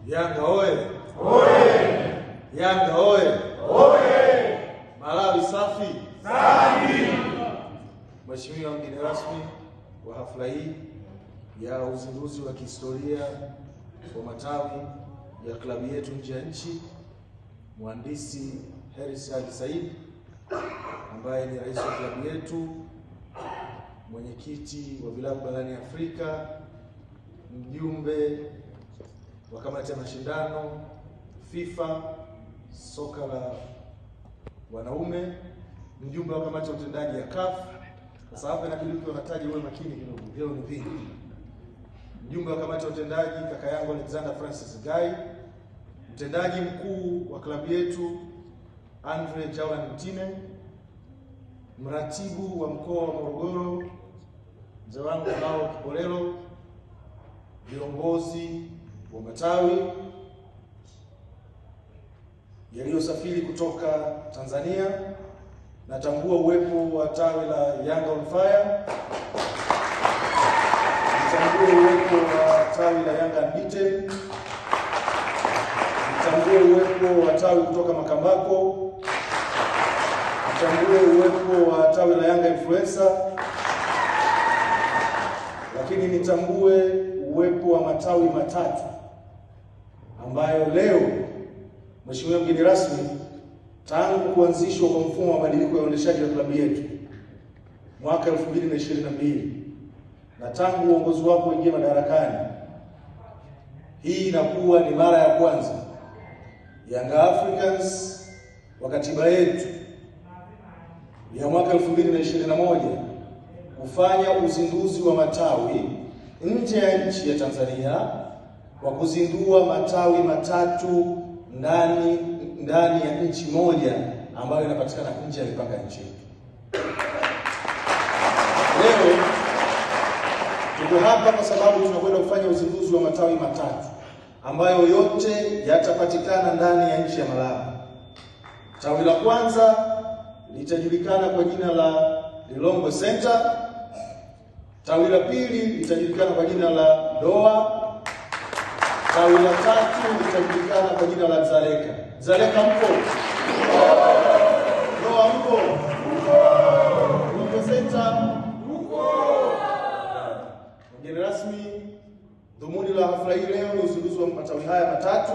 Yanga oye! Oye! Yanga oye! Oye! Malawi safi! Safi! Mheshimiwa mgeni rasmi wa hafla hii ya uzinduzi wa kihistoria wa matawi ya klabu yetu nje ya nchi, Mhandisi Hersi Ali Said ambaye ni rais wa klabu yetu, mwenyekiti wa vilabu barani Afrika, mjumbe wa kamati ya mashindano FIFA soka la wanaume, mjumbe wa kamati ya utendaji ya CAF. Sasa hapa inabidi ukiwa unataja uwe makini kidogo, vyeo ni vingi. Mjumbe wa kamati ya utendaji kaka yangu Alexander Francis Guy, mtendaji mkuu wa klabu yetu Andre Jaulan Mtine, mratibu wa mkoa wa Morogoro mzee wangu Bao Kibolelo, viongozi wa matawi yaliyosafiri kutoka Tanzania. Natambua uwepo wa tawi la Yanga on Fire, natambua uwepo wa tawi la Yanga Unbeaten, natambua uwepo wa tawi kutoka Makambako, natambua uwepo wa tawi la Yanga Influencer, lakini nitambue uwepo wa matawi matatu ambayo leo, Mheshimiwa mgeni rasmi, tangu kuanzishwa kwa mfumo wa mabadiliko ya uendeshaji wa klabu yetu mwaka 2022 na tangu uongozi wako uingie madarakani, hii inakuwa ni mara ya kwanza Yanga Africans wa katiba yetu ya mwaka 2021 kufanya uzinduzi wa matawi nje ya nchi ya Tanzania, kwa kuzindua matawi matatu ndani ya nchi moja ambayo inapatikana nje ya mipaka ya nchi yetu. Leo tuko hapa kwa sababu tunakwenda kufanya uzinduzi wa matawi matatu ambayo yote yatapatikana ndani ya nchi ya Malawi. Tawi la kwanza litajulikana kwa jina la Lilongwe Center, tawi la pili litajulikana kwa jina la Doha, tawi la tatu litajulikana kwa jina la Dzaleka. Dzaleka mpo? Doha mpo? Lilongwe Center mpo? Mgeni rasmi, dhumuni la hafla hii leo ni uzinduzi wa matawi haya matatu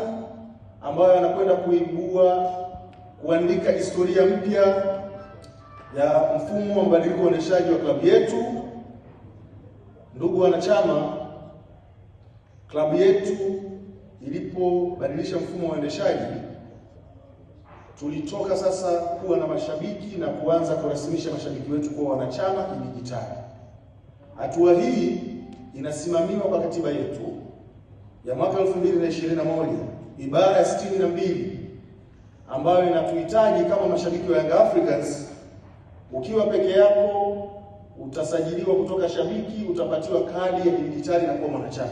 ambayo yanakwenda kuibua, kuandika historia mpya ya mfumo wa mabadiliko ya uendeshaji wa klabu yetu. Ndugu wanachama, klabu yetu ilipobadilisha mfumo wa uendeshaji, tulitoka sasa kuwa na mashabiki na kuanza kurasimisha mashabiki wetu kuwa wanachama kidijitali. Hatua hii inasimamiwa kwa katiba yetu ya mwaka 2021 ibara ya 62 ambayo inatuhitaji kama mashabiki wa Yanga Africans, ukiwa peke yako utasajiliwa kutoka shabiki, utapatiwa kadi ya kidijitali na kuwa mwanachama.